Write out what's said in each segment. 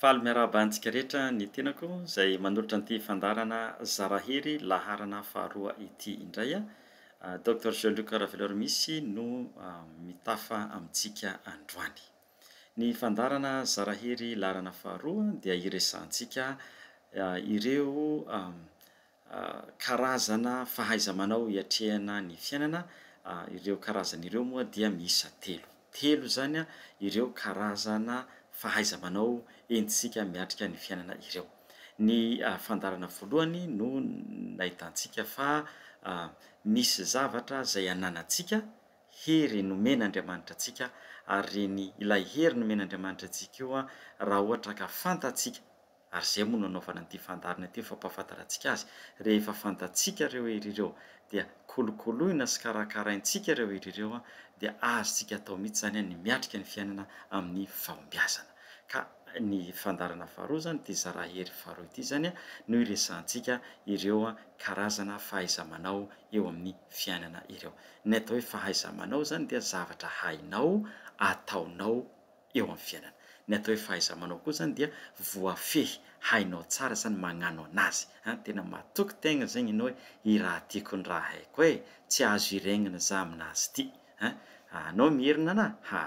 Faly miarahaba antsika rehetra ny tenako izay manolotra an'ity fandaharana Zarahery laharana faharoa ity indray. Docteur Jean Luc Raveloarimisy no mitafa amintsika androany. Ny fandaharana Zarahery laharana faharoa dia hiresahantsika ireo karazana fahaiza-manao hiatrehana ny fiainana, ireo karazana ireo moa dia miisa telo. Telo izany ireo karazana fahaiza-manao entintsika miatrika ny fiainana ireo. Ny fandaharana voalohany no nahitantsika fa misy zavatra izay ananantsika, hery nomen'Andriamanitra antsika, ary ireny ilay hery nomen'Andriamanitra antsika io raha ohatra ka fantatsika Ary izay moa no anaovana an'ity fandaharana ity ho fampahafantarantsika azy. Rehefa fantatsika ireo hery ireo, dia kolokoloina sy karakaraintsika ireo hery ireo, dia azontsika atao mihitsy izany ny miatrika ny fiainana amin'ny fahombiazana. Ka ny fandaharana faharoa izany, ity zara hery faharoa ity izany no iresahantsika ireo karazana fahaiza-manao eo amin'ny fiainana ireo. Ny atao hoe fahaiza-manao izany dia zavatra hainao ataonao eo amin'ny fiainana. Ny atao hoe fahaiza-manao koa zany dia voafehy, hainao tsara zany magnano anazy an, tena matoky tegna zegny enao hoe i raha tiako ny raha haiko e, tsy azo iregnina za aminazy ty an, anao mierina ana? Ha,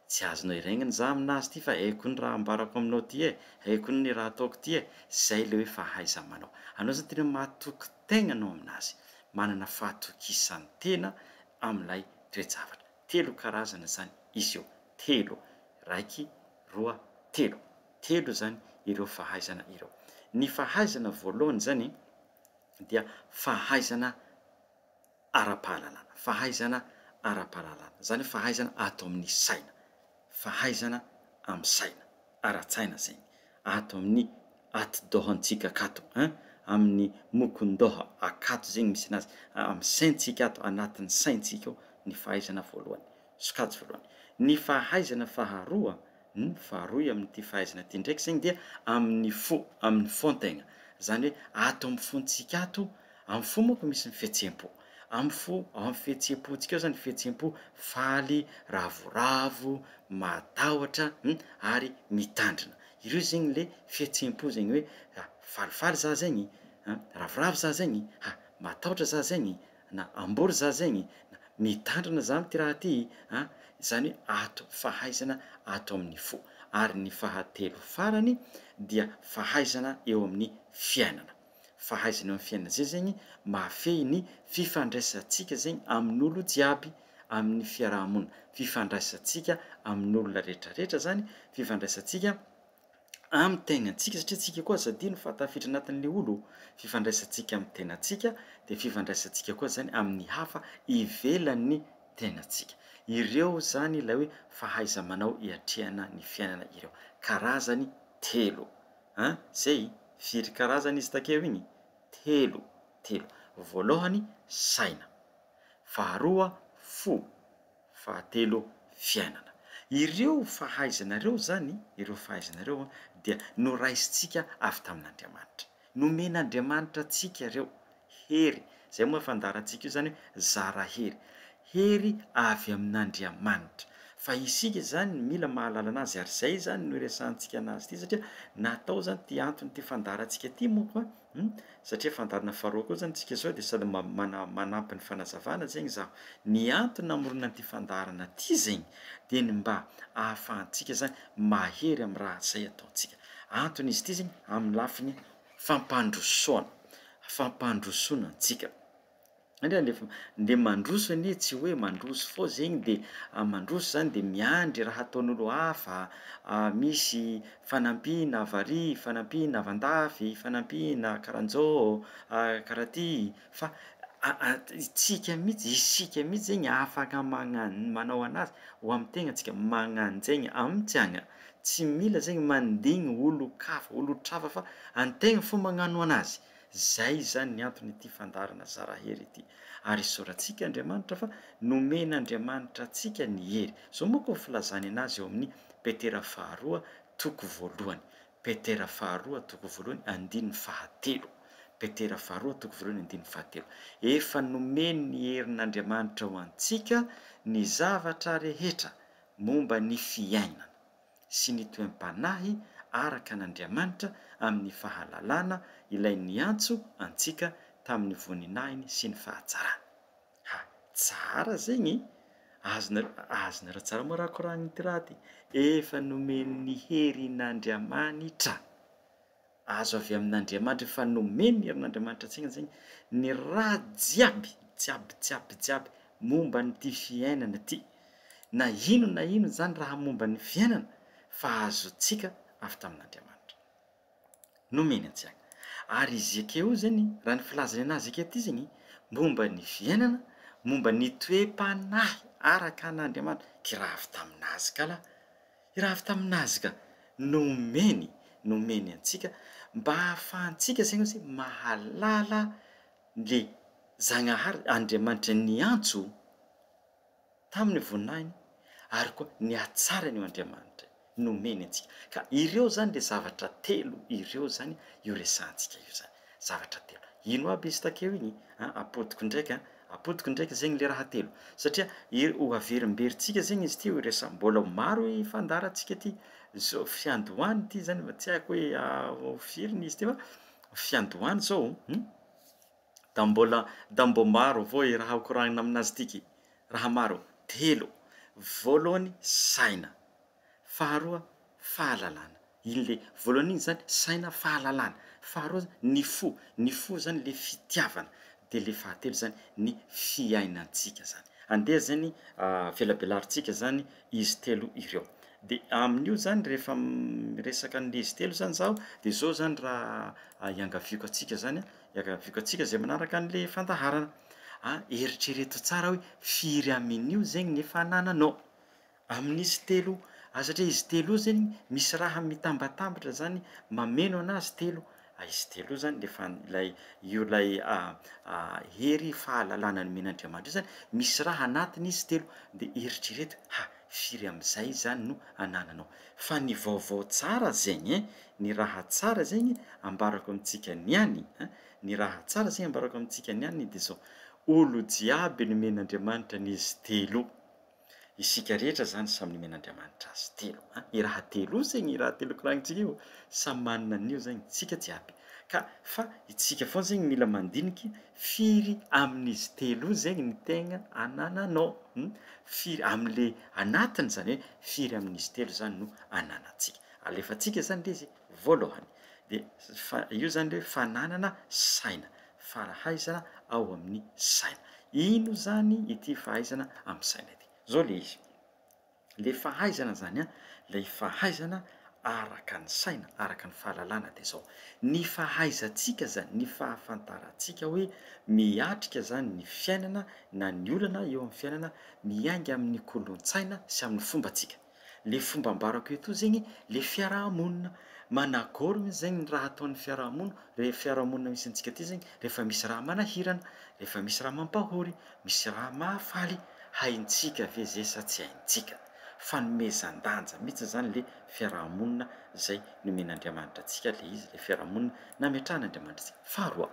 tsy azonao iregnina za aminazy ty fa haiko ny raha ambarako aminao ty e, haiko ny raha ataoko ty e, zay le hoe fahaiza-manao. Anao zany tena matoky tegna anao aminazy, manana fahatokisan-tena amin'ilay toe-javatra. Telo karazana zany izy io. Telo. Raiky, roa, telo. Telo izany ireo fahaizana ireo. Ny fahaizana voalohany izany dia fahaizana ara-pahalalana. Fahaizana ara-pahalalana. Izany hoe fahaizana ato amin'ny saina. Fahaizana amin'ny saina. Ara-tsaina zegny. Ato amin'ny atidohantsika akato ein, amin'ny mokon-doha akato zegny misy anazy, amin'ny saintsika ato, anatin'ny saintsika ao ny fahaizana voalohany. Sokajy voalohany. Ny fahaizana faharoa, ny faharoy amin'ity fahaizana ity ndraiky zegny dia amin'ny fo, amin'ny fon-tegna. Zany hoe ato amin'ny fontsika ato, amin'ny fo manko misy ny fihetseham-po. Amin'ny fo, ao amin'ny fihetseham-pontsika ao zany fihetseham-po faly, ravoravo, matahotra, ary mitandrina. Ireo zegny le fihetseham-po zegny hoe falifaly za zegny, ravoravo za zegny, ha matahotra za zegny, na ambory za zegny, na mitandrina za amty raha ty an, izany hoe ato fahaizana ato amin'ny fo. Ary ny fahatelo farany dia fahaizana eo amin'ny fiainana. Fahaizana eo amin'ny fiainana zay zegny mahafehy ny fifandraisantsika zegny amin'olo jiaby, amin'ny fiaraha-monina, fifandraisantsika amin'olona retraretra zany, fifandraisantsika amin'ny tegnantsika satria tsika koa aza adino fa tafiditra anatin'le olo, fifandraisantsika amin'ny tenantsika de fifandraisantsika koa zany amin'ny hafa ivelan'ny tenantsika. Ireo zany ilay hoe fahaiza-manao iatrehana ny fiainana ireo. Karazany telo an! Zay, firy karazany izy takeo igny? Telo, telo. Voalohany saina, faharoa fo, Fahatelo, fiainana. Ireo fahaizana ireo izany, ireo fahaizana ireo dia noraisintsika avy tamin'Andriamanitra. Nomen'Andriamanitra antsika ireo. Hery, izay moa fandaharantsika io izany hoe zara hery. Hery avy amin'Andriamanitra. Fa isika izany mila mahalala an'Azy ary izay izany no iresahantsika an'Azy ity satria natao izany ity anton'ity fandaharantsika ity manko an, Hum, satria fandaharana faharoa koa zany tsika zao de sady mba mana- manampy ny fanazavana zegny zaho, ny antony namoronana an'ity fandaharana ty zegny de ny mba ahafahantsika zany mahery amin'ny raha zay ataontsika, antony izy ity zegny amin'ny lafiny fampandrosoana, fampandrosoana antsika. Ndry alefa nde mandroso anie tsy hoe mandroso fô zegny de mandroso zany de miandry raha ataon'olo hafa, misy fanampiana avy ary, fanampiana avy andafy, fanampiana karahanjao, karaha ty fa tsika mihitsy isika mihitsy zegny afaka magnan- manao anazy ho am'tegnantsika magnanjegny am'tiagna, tsy mila zegny mandigny olon-kafa olon-trafa fa antegna fô magnano anazy. Zay izany ny anton'ity fandaharana Zarahery ity. Ary isaorantsika Andriamanitra fa nomen'Andriamanitra antsika ny hery. Zao manko ny filazany anazy ao amin'ny Petera faharoa toko voalohany. Petera faharoa toko voalohany andininy fahatelo. Petera faharoa toko voalohany andininy fahatelo. Efa nomen'ny herin'Andriamanitra ho antsika ny zavatra rehetra momba ny fiainana. sy ny toem-panahy araka an'Andriamanitra amin'ny fahalalana ilay niantso antsika tamin'ny voninahiny sy ny fahatsarany. Ha, tsara zegny! Azonareo, azonareo tsara moa raha koragniny ty raha ty. Efa nomen'ny herin'Andriamanitra. Azo avy amin'Andriamanitra, efa nomen'ny herin'Andriamanitra antsika zegny ny raha jiaby, jiaby, jiaby, jiaby momba an'ity fiainana ty. Na ino na ino zany raha momba ny fiainana fa azontsika avy tamin'Andriamanitra. Nomeny antsika. Ary izy akeo zegny, raha ny filazany anazy ake ty zegny, momba ny fiainana, momba ny toe-panahy araka an'Andriamanitra, ki raha avy taminazy kala, i raha avy taminazy ka, nomeny, nomeny antsika mba hahafahantsika zegny ozy mahalala le Zagnahary, Andriamanitra niantso, tamin'ny voninahiny ary koa ny hatsarany io Andriamanitra nomeny antsika. Ka ireo zany le zavatra telo ireo zany io resahantsika io zany. Zavatra telo. Ino aby izy takeo igny an? Apodiko ndraiky an, apodiko ndraiky zegny le raha telo. Satria i- ho averimberintsika zegny izy ty ho resa- mbola ho maro i fandaharantsika ty. Zao fiandohany ty zany tsy haiko hoe firy ny izy ty fa fiandohany zao. Da mbola da mbô maro avao i raha koragnina aminazy tiky, raha maro, telo, voalohany saina, faharoa fahalalana, iny le voalohany iny zany saina fahalalana, faharoa ny fo, ny fo zany le fitiavana, de le fahatelo zany ny fiainantsika zany, andeha zany velabelarintsika zany izy telo ireo, de amin'io zany rehefa miresaka an'le izy telo zany zaho de zao zany raha iangaviako antsika zany an, Iangaviako antsika izay manaraka an'le fandaharana a, eritrereto tsara hoe firy amin'io zegny ny efa anananao amin'izy telo a, satria izy telo io zegny misy raha mitambatambatra zany mameno anazy telo, a izy telo io zany le fan- lay io lay hery fahalalana nomen'Andriamanitra io zany misy raha anatin'izy telo de eritrereto ha firy am'zay zany no anananao, fa ny vaovao tsara zegny e, Ny raha tsara zegny ambarako amintsika niany a, ny raha tsara zegny ambarako amintsika niany de zao, olo jiaby nomen'Andriamanitra an'izy telo, isika rehetra zany samy nomen'Andriamanitra azy telo a, i raha telo io zegny, i raha telo koragnintsika io, samy manana an'io zegny tsika jiaby, ka fa itsika foana zegny mila mandiniky firy amin'izy telo io zegny ny tegna anananao, firy amle anatiny zany hoe firy amin'izy telo zany no ananantsika. Alefantsika zany le izy voalohany de fa io zany le hoe fananana saina, farahaizana ao amin'ny saina. Ino zany ity fahaizana amin'ny saina ity? Zao le izy, le fahaizana zany an, lay fahaizana araka ny saina, araka ny fahalalana de zao, ny fahaizantsika zany, ny fahafantarantsika hoe miatrika zany ny fiainana na ny olana eo amin'ny fiainana miainga amin'ny kolontsaina sy amin'ny fombantsika. Le fomba ambarako eto io zegny le fiarahamonina, managôrigny zegny ny raha ataon'ny fiarahamonina, re fiarahamonina misy antsika ty zegny rehefa misy raha manahirana, rehefa misy raha mampahory, misy raha mahafaly, haintsika ve zay sa tsy haintsika? Fanomezan-danja mihitsy zany le fiarahamonina zay nomen'Andriamanitra antsika le izy, le fiarahamonina nametrahan'Andriamanitra antsika. Faharoa,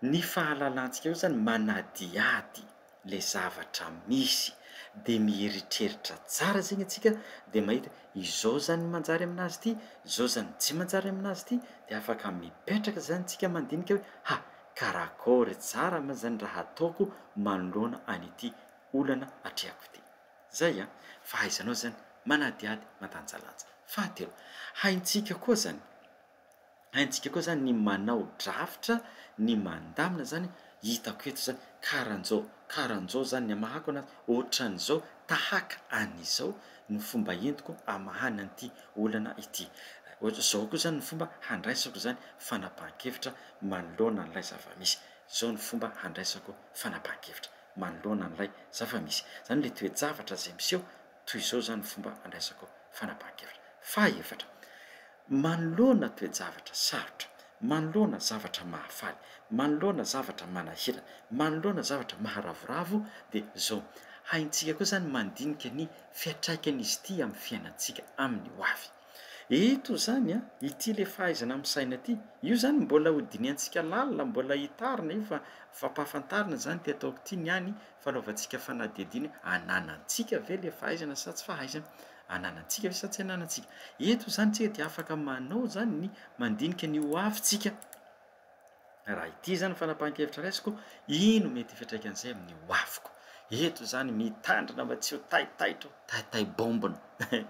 ny fahalalantsika io zany manadihady le zavatra misy de mieritreritra tsara zegny antsika de mahita izao zany manjary aminazy ty, zao zany tsy manjary aminazy ty, de afaka mipetraka zany tsika mandinika hoe ha karakôry tsara ma zany raha ataoko manoloana an'ity olana atrehako ity. Zay an! Fahaizanao zany manadihady mandanjalanja. Fahatelo, haintsika koa zany Haintsika koa zany ny manao drafitra, ny mandamina zany, hitako eto zany karanjao, karanjao zany ny amahako anazy, ohatran'izao, tahaka an'izao ny fomba entiko amahana an'ity olana ity. Zao koa zany ny fomba handraisako zany fanapahan-kevitra manoloana an'ilay zava-misy. Zao ny fomba handraisako fanapahan-kevitra manoloana an'ilay zava-misy. Zany hoe le toe-javatra zay miseho, toy izao zany ny fomba handraisako fanapahan-kevitra. Fahaefatra, Manoloana toe-javatra sarotra, manoloana zavatra mahafaly, manoloana zavatra manahirana, manoloana zavatra maharavoravo dia izao, haintsika koa izany mandinika ny fiantraikan'izy ity amin'ny fiainantsika amin'ny ho avy. Eto izany an, ity ilay fahaizana misaina ity, io izany mbola ho dinihantsika lalina, mbola hitarina io fa fampahafantarina izany ity ataoko ity ny any fanaovantsika fanadihadiana hoe ananantsika ve ilay fahaizana sa tsy fahaizana. Ananantsika ve sa tsy ananantsika? Eto izany tsika dia afaka manao izany ny mandinika ny ho avintsika. Raha ity izany ny fanapahan-kevitra raisiko, ino mety fiantraikan'izay amin'ny ho aviko? Eto izany mitandrina mba tsy ho taitaitra, taitay bombina,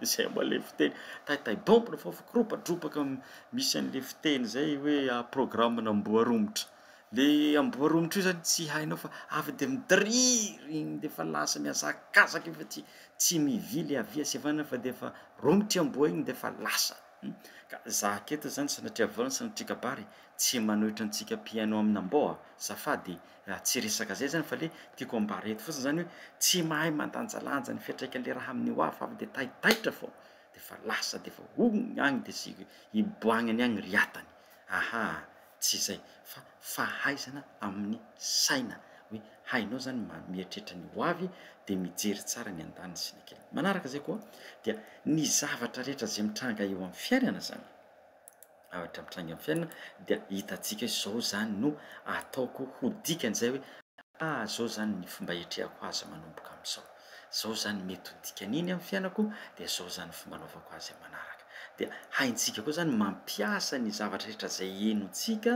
izay moa ilay fiteny, taitay bombina fa fikoropadropaka misy an'ilay fiteny izay hoe programme-n'amboa romotra. Le amboa romotra io zany tsy hainao fa avy de midiriry igny de efa lasa mihazakazaka io fa tsy tsy mivily havia sy havanana fa de efa romotry amboa igny de efa lasa ka za aketo zany sanatria volana sanatria kabary tsy manohitra antsika mpihaino amin'amboa zafady tsy resaka zay zany fa le tiako ambara eto fotsiny zany hoe tsy mahay mandanjalanja ny fiantraikan'le raha amin'ny ho avy fa avy de taitaitra fô de efa lasa de efa ogny agny de sy hiboagnany agny riatany aha Tsy izay fa fahaizana amin'ny saina hoe hainao zany mieritreritra ny ho avy dia mijery tsara ny andaniny sy ny ankilany. Manaraka izay koa dia ny zavatra rehetra izay mitranga eo amin'ny fiainana zany, zavatra mitranga eo amin'ny fiainana dia hitantsika hoe zao zany no ataoko ho dikan'izay hoe ah zao zany ny fomba hiatrehako azy manomboka amin'izao. Zao zany mety ho dikan'iny amin'ny fiainako dia zao zany fomba anaovako azy amin'ny manaraka. Dia haintsika koa zany mampiasa ny zavatra rehetra izay henontsika,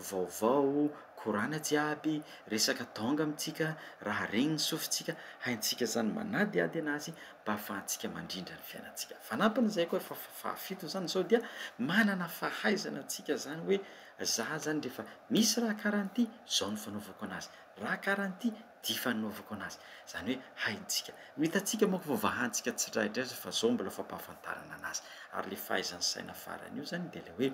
vaovao, korana jiaby, resaka tonga amintsika, raha regnin'ny sofintsika, haintsika zany manadihady anazy mba ahafahantsika mandrindra ny fiainantsika. Fanampin'izay koa efa fahafito zany zao dia manana fahaizana antsika zany hoe za zany rehefa misy raha karaha an'ity zao no fanaovako anazy, raha karaha an'ity dia fanaovako anazy. Izany hoe haintsika. Ho hitantsika manko vao vahantsika tsiraidray izao fa izao mbola fampahafantarana anazy. Ary ilay fahaizan'ny saina farany io izany dia ilay hoe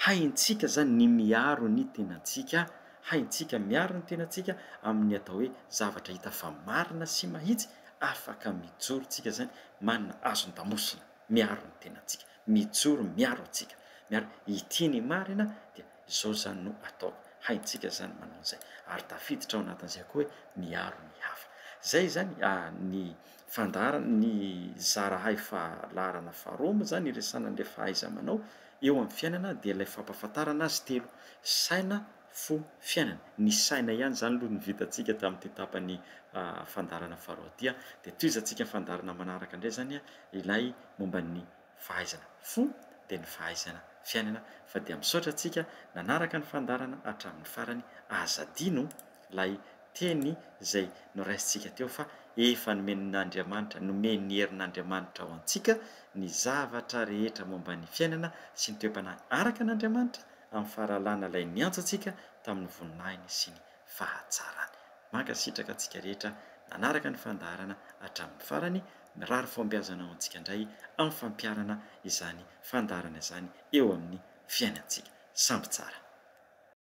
haintsika izany ny miaro ny tenantsika, haintsika miaro ny tenantsika amin'ny atao hoe zavatra hita fa marina sy mahitsy, afaka mijoro tsika izany manana azon-damosina miaro ny tenantsika, mijoro miaro antsika, miaro ity ny marina dia Izao izany no ataoko. Haintsika izany manao an'izay. Ary tafiditra ao anatin'izay koa hoe miaro ny hafa. Izay izany ny fandaharana, ny zarahay faha laharana faharoa moa izany iresahana an'ilay fahaiza-manao eo amin'ny fiainana dia ilay fampahafantarana azy telo, saina, fo, fiainana. Ny saina ihany izany aloha no vitantsika tamin'ity tapany fandaharana faharoa ity. Dia tohizantsika fandaharana manaraka indray izany ilay momba ny fahaizana fo dia ny fahaizana fiainana fa dia misaotra antsika nanaraka ny fandaharana hatramin'ny farany aza adino ilay teny izay noraisintsika teo fa efa nomen'Andriamanitra nomen'ny herin'Andriamanitra ho antsika ny zavatra rehetra momba ny fiainana sy ny toe-panahy araka an'Andriamanitra amin'ny fahalalana ilay niantso antsika tamin'ny voninahiny sy ny fahatsarany. Mankasitraka antsika rehetra nanaraka ny fandaharana hatramin'ny farany, mirary fahombiazana ho antsika indray amin'ny fampiharana izany fandaharana izany eo amin'ny fiainantsika. Samby tsara.